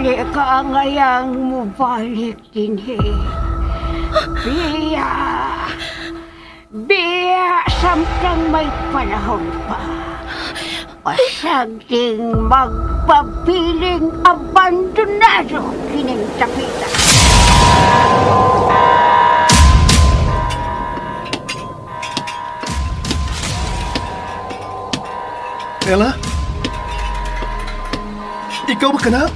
Dili ka ngayang mubalik dinhi. Biya! Biya samtang may panahon pa. Pasagding magpabiling abandonado kining tapita. Ella? Ikaw ba ka na?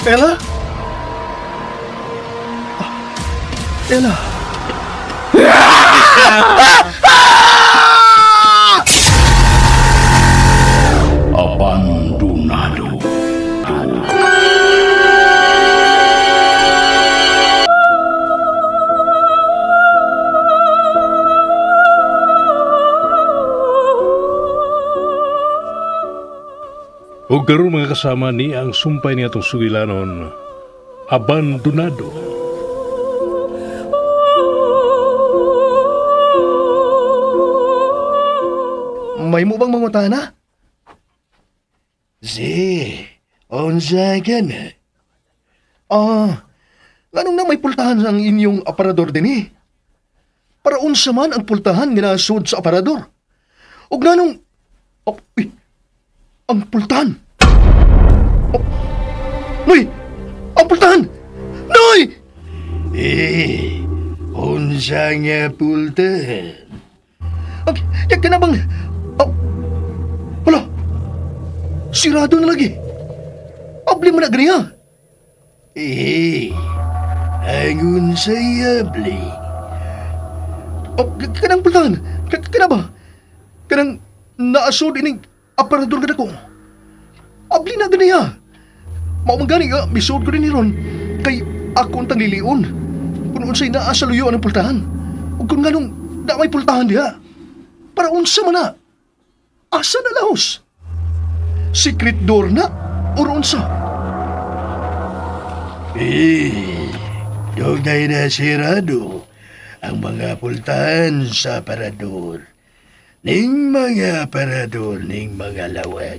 Ella? Ella? Abandonado. O karon mga kasama ni ang sumpay ni atong sugilanon, Abandonado. May mo bang mangutana? Si, unsa ka na? Nganong na may pultahan ang inyong aparador din eh? Para unsa man ang pultahan nga nasud sa aparador? Og nganong... Oh, uy, ang pultahan! Oh, Noy! Ang pultahan! Noy! Eh, unsa nga pultahan? Ang, ka na bang... Oh, wala! Sirado na lagi! Abli mo na ganiya! Eh, ang unsay abli? Oh, kanang pultahan! Kana ba? Kanang naasod ining aparador ka na ko. Abli na ganiya. Mao man gani nga, misuod ko din ni Ron. Kay ako ang tanglilion. Kung unsay naa sa luyo ang pultahan. O kung nganong na may pultahan diha. Para unsa man na. Asa na lahos? Secret door na? Or unsa? Eh, dugay na sirado ang mga pultahan sa aparador. Ning mga aparador, ning mga lawag.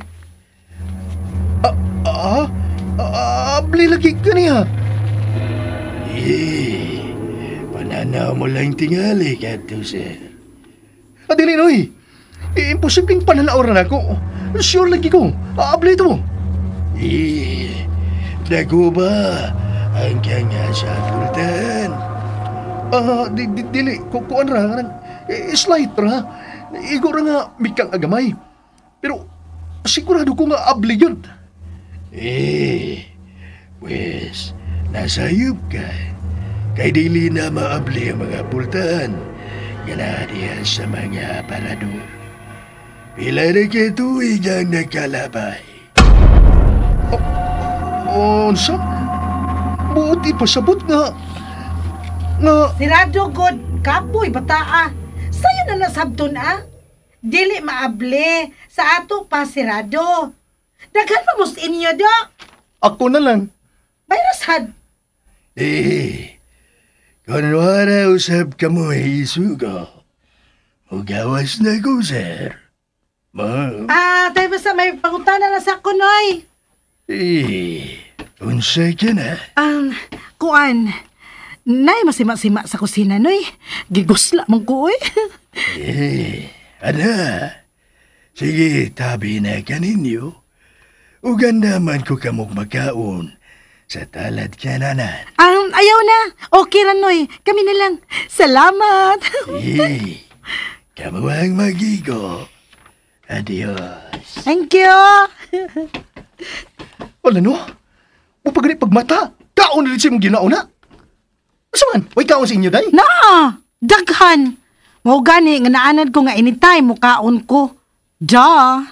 Abli lagi ka niya. Eh, pananaw mo lang tingali kadto, sir. Adili, Noy. Imposibleng pananaw na ako. Sure lagi ko. Abli ito. Eh, dako ba ang kanya sa pultahan? Dili. Kuan ra. Slight ra. Igo ra nga mikang agamay. Pero sigurado ko nga abli yun. Eh, pues, nasayop ka. Kay dili na maabli ang mga pultahan nga naa diha sa mga aparador. Pila na kay tuig ang nakalabay. Unsa? Buot ipasabot nga... Nga... Sirado god, kapoy, bataa. Sayo na nasabton, ah. Dili maabli. Sa ato pa sirado. Daghan pa mo sa inyo, do. Ako na lang. Virus had. Eh, kunwara usab ka mo, isugo. Mugawas na ko, sir. Ma'am. Tayo basta may pangutana na sa kunoy. Eh, unsay ka na? Kuan. Nay, masima-sima sa kusina, noy. Gigusla man ko, oy. Eh, ana. Sige, tabi na kaninyo. Uganda man ko kamog makaon sa talad kananan. Ayaw na. Okay ra, noy. Kami na lang. Salamat. Eh, kamo ang magigo. Adios. Thank you. Wala no? Mupagani pagmata. Kaon na rin siya mong ginauna. Asa man? Way kaon sa inyo, day? Na! Daghan! Mao gani nga naanad ko nga anytime mukaon ko. Da!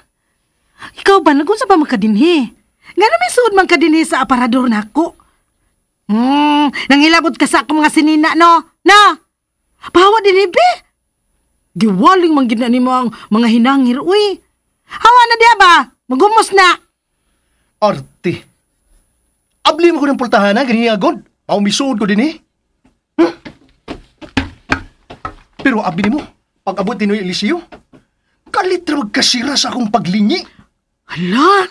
Ikaw ba, nagunsa ba magkadinhi? Nga na may suod man kadinhi sa aparador nako. Nangilabot ka sa akong mga sinina, no? Na! Pahawa din, be! Giwaling man gid na nimo ang mga hinangir, uy. Hawa na diya ba? Magumos na! Arte! Abli mo ko ng pultahan, ha? Ganyan agad. Paumisuod ko din, eh. Pero abi nimo, pag abot ni Noy Eliseo, kalit ra magkasira sa akong paglingi. Hala!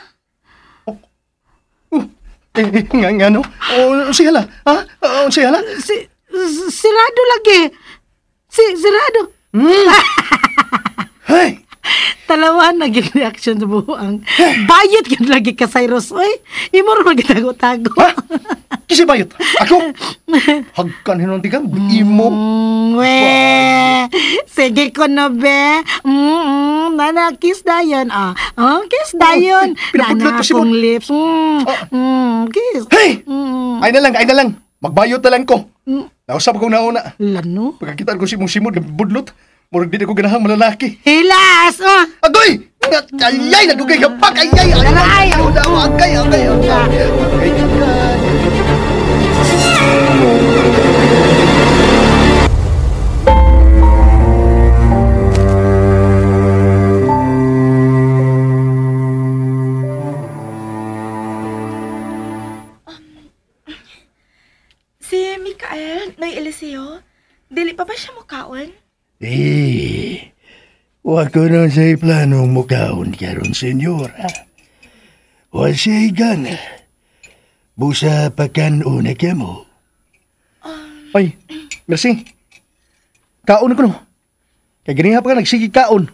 Nga no? Oh, si hala. Ha? Oh, si hala? Sirado lagi. Sirado. Hey! Talawan naging reaction sa buang. Bayot yun lagi ka, Cyrus. Uy, imo ra magitago-tago. Ha? Kasi bayot? Ako? Hagkan hinuntigan? Imo? We. Sige ko na, be. Nana, kiss dayon. Ah, oh, kiss dayon. Pinapudlot Nana ko si Mon. akong lips. Kiss. Hey! Ay na lang. Magbayot na lang ko. Nausap akong nauna. Lano? Pagkakitaan ko si mong simod, budlot. Murag di na ko ganahang malalaki. Hilas! Oh. Agoy! Ayay! Nagugay ka pa! Ayay! Aray! Agay! Agay! Agay! Agay! Si Mikael, Noy Eliseo, dili pa ba siya mukaon? Eh, wa ko na sa'y planong mukaon karon, senyora. Wa siya'y gana. Busa pagkanon na ka mo. Ay, merci. Kaon ko no. Kay ganiha pa ka nagsige kaon.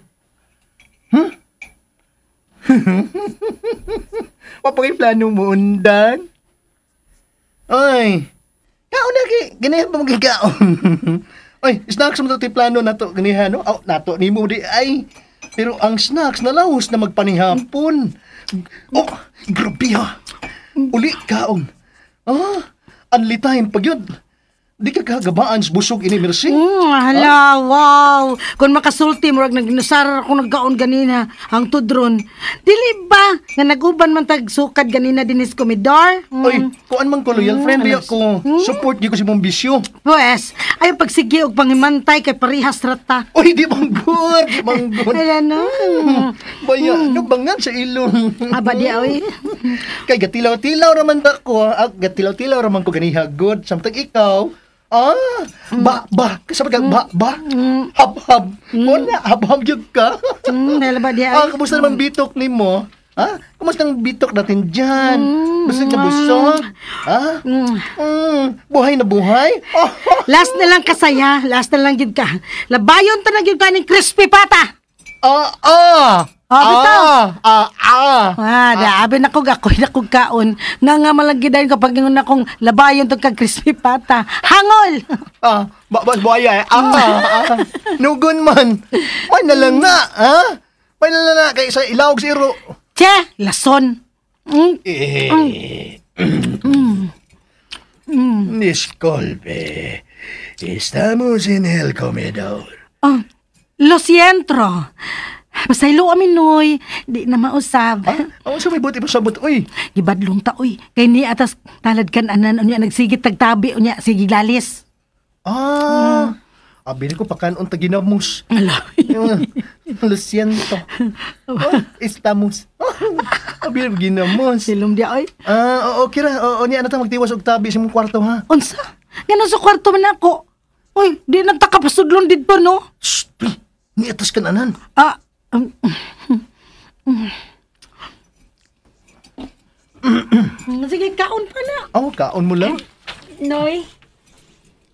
Wa pa kay plano mo undan. Ay, kaon na kay ganiha pa mo kaon. Ay, snacks mo to plano nato ganiha no. Aw, nato nimo di ay. Pero ang snacks na laos na magpanihapon. Oh, grabe ha. Uli kaon. Ah, anli time pag yun. Di ka kagabaan sa busog ini, merci. Hala, wow. Kung makasulti, murag nagnasar ako nagkaon ganina, ang tudron. Dili ba nga nag-uban man tag sukad ganina dinis komedor? Oy, kuan man ko loyal friend biya ko. Support gyud ko si mong bisyo. Pues, ay pagsige og pangimantay kay parihas rata. Oy, di man good, di man good. Ayan no. Baya, no bangan sa ilong. Aba di oy. Kay gatilaw-tilaw raman ta ko, gatilaw-tilaw raman ko ganiha good. Samtang ikaw, ba ba, kasabot ka ba ba. Hab-hab. Wala, hab-hab gyud ka. Dahil ba di ay? Kumusta naman bitok nimo? Ha? Kumusta ang bitok natin dyan? Busog na busog? Ha? Buhay na buhay? Oh. Last na lang kasaya, last na lang gyud ka. Labayon ta na gyud ka ning crispy pata. Bitaw. Abi na ko ako'y nakog kaon. Nga malang gidayon kapag ingon akong labayon tong kag crispy pata. Hangol. Ba buaya eh. Nugon man. May na lang na, ha? May na lang na kay sa ilawog sa iro. Che, lason. Disculpe. Estamos en el comedor. Oh, lo siento. Pasaylo amin, Noy. Di na mausab. Ang sa may buti pa sabot, uy. Gibadlong ta, uy. Kay ni atas talad kan anan, unya nagsigit tagtabi, unya sige lalis. Abi ko pakanon ta ginamos. Ala. Lo siento. Oh, estamos. Abi ginamos. Silom di, oy. Okay ra. Oo, niya na ta magtiwas og tabi sa imong kwarto ha. Unsa? Ngano sa kwarto man ako? Uy, di nagtakapasudlon didto, no? Shh, uy. Ni atas kan anan. Sige, kaon pa na. Oh, kaon mo lang. Noy,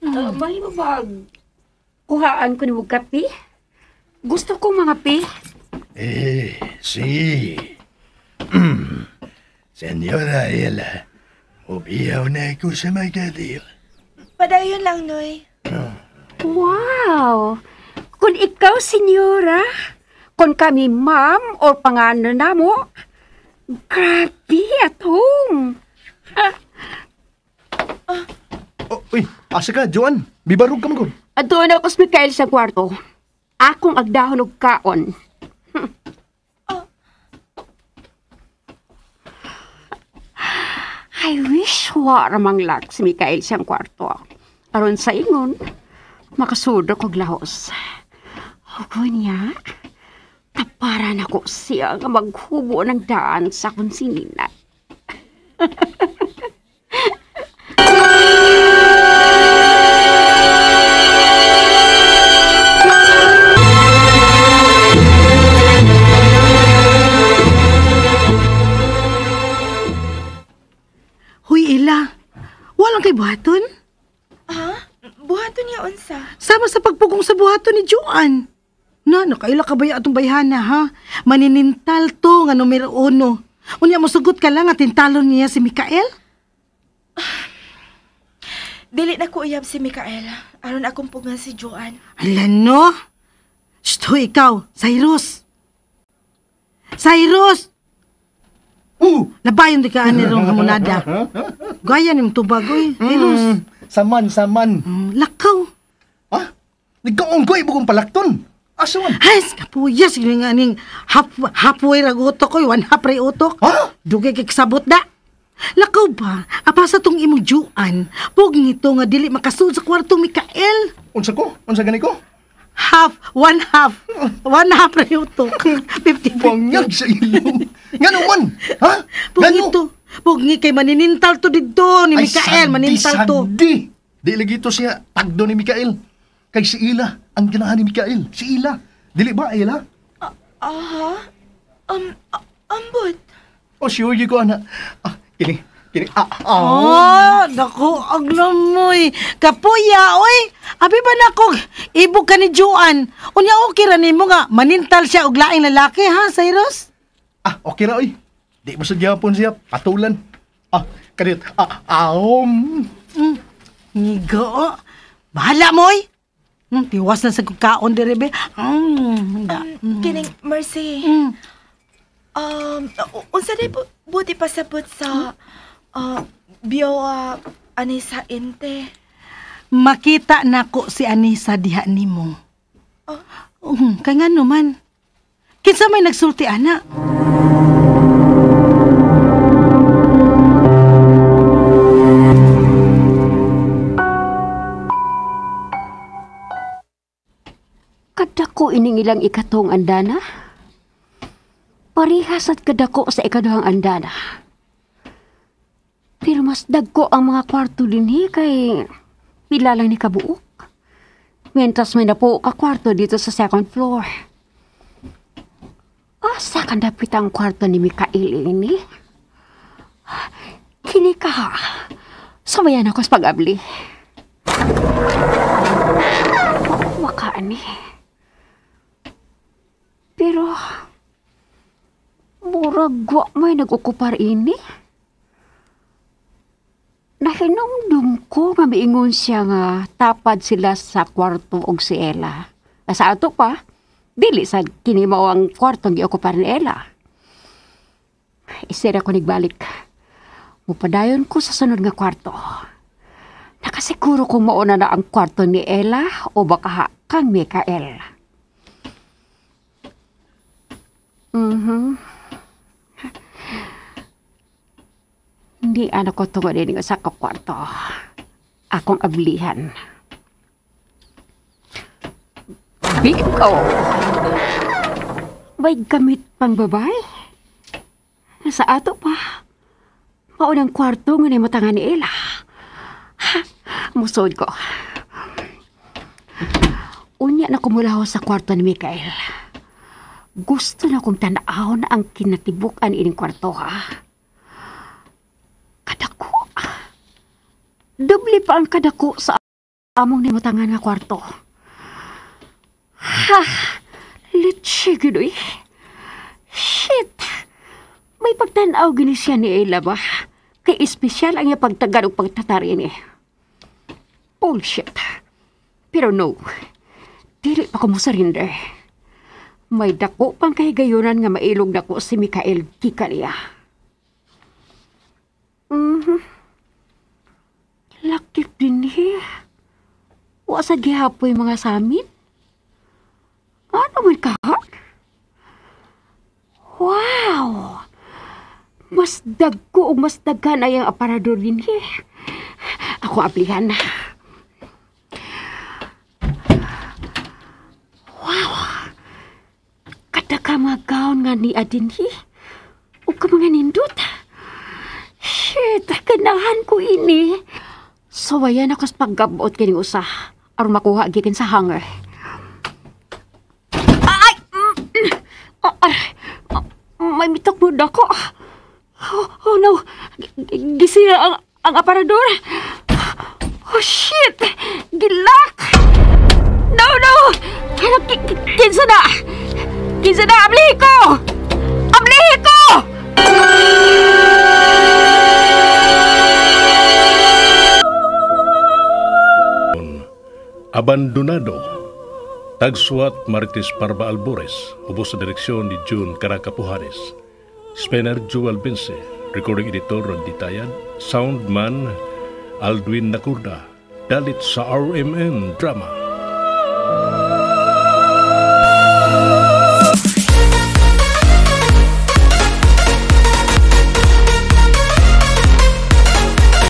may mabag. Kuhaan ko ni mo kape? Gusto ko mga pe. Eh, sí. Señora Ella, ubiyaw na ko sa magadir. Padayon lang, Noy. Wow! Kung ikaw, senyora, kung kami ma'am o pangano na mo, grabe at home. Oh, uy, asa ka, Joan? Bibarog ka man gud. Ato na ako sa Mikael sa kwarto. Akong agdahon og kaon. I wish wa ramang lak si Mikael siyang kwarto. Aron sa ingon, makasudok og lahos. Ug niya, taparan ako siya nga maghubo ng daan sa akong sinina. kay buhaton? Ha? Buhaton niya unsa? Sama sa pagpugong sa buhaton ni Joan. Na, nakaila ka ba yung atong bayhana, ha? Maninintal to nga numero 1. Unya, musugot ka lang at tintalon niya si Mikael? Dili na ko uyab si Mikael. Aron akong pugngan si Joan. Ala no? Shh, ikaw, Cyrus. Cyrus! Labayon di ka ani rong hamonada. Gaya ni tubag, oy. Cyrus. Saman, saman. Lakaw. Ha? Nagkaon ko, ibugong palakton. Asa man? Ay, kapuyas. Yung nga ning halfway rag utok, oy. One half ray utok. Ha? Dugay kay kasabot da. Lakaw ba? Apa sa tong imong Joan, pug nito nga dili makasud sa kwarto Mikael. Unsa ko? Unsa gani ko? Half, one half. One half ray utok. 50-50. Bangag sa ilong. Ngano man? Ha? Pug nito. Pug ni kay maninintal to didto ni Mikael, ay, manintal to. Sandi. Di lagi to siya tagdo ni Mikael. Kay si Ila ang ganahan ni Mikael. Si Ila. Dili ba Ila? Aha. Ambot. O sure ko ana. Ah, kini, kini. Ah, ah. Oh, naku, aglamoy. Kapuya, oy. Abi ba nako, ibog ka ni Joan. Unya okay ra nimo nga manintal siya og laing lalaki, ha, Cyrus? Ah, okay ra oy. Di mo sa gyapon siya patulan. Ah, kanit. Ah, aom. Nigo. Bahala mo, oy. Tiwas na sa kaon dire be. Kining Mercy. Unsa day buti pasabot sa biyo Anisa Inte. Makita nako si Anisa diha nimo. Oh. Kay ngano man? Kinsa may nagsulti ana? Kadako ining ilang ikatong andana. Parihas at kadako sa ikaduhang andana. Pero mas dagko ang mga kwarto dinhi kay pila lang ni kabuok. Mientras may napuo ka kwarto dito sa second floor. Asa ka dapit ang kwarto ni Mikael ini? Kini ka. Samayan ako sa pag-abli. Wakaan ni. Pero murag wa may nag-okupar ini. Nahinumdum ko nga miingon siya nga tapad sila sa kwarto og si Ella. Sa ato pa, dili sa kini mao ang kwarto giokupar ni Ella. Isira ko nagbalik. Mupadayon ko sa sunod nga kwarto. Nakasiguro kung mauna na ang kwarto ni Ella o baka kang Mikael. Hindi anak ko tungod ini sa kwarto. Akong ablihan. Bingo! May gamit pang babae? Sa ato pa. Maunang kwarto nga namutangan ni Ella. Musod ko. Unya na kumulaho sa kwarto ni Mikael. Gusto na kong tanawon ang kinatibukan ining kwarto, ha? Kadako. Doble pa ang kadako sa among nimutangan nga kwarto. Ha! Litsi, gidoy. Shit! May pagtanaw gini siya ni Ella ba? Kay espesyal ang iya pagtagan o pagtatari ni. Bullshit. Pero no. Dili pa ko mo surrender. May dako pang kahigayunan nga mailog nako si Mikael gikan niya. Lakip din eh. Wa sa gihapoy mga samit. Ano man ka? Wow! Mas dagko o mas daghan ay ang aparador din eh. Ako aplihan. Wow! Kada ka mga gown nga ni Adinhi. O ka mga nindot. Shit! Ganahan ko ini. So, ayan ako sa paggabot kining usa. Aron makuha gikan sa hanger. Ay! May mitok mo dako. Oh, oh no! Gisira ang aparador. Oh, shit! Gilak! No, no! Kinsa na? Kinsa na? Ablihi ko! Ablihi ko! Abandonado. Tagsuat Marites Parba Albores, ubos sa direksyon ni June Caracapujanes. Spencer Joel Vince, recording editor Randy Tayad, soundman Aldwin Nakurda, dalit sa RMN Drama.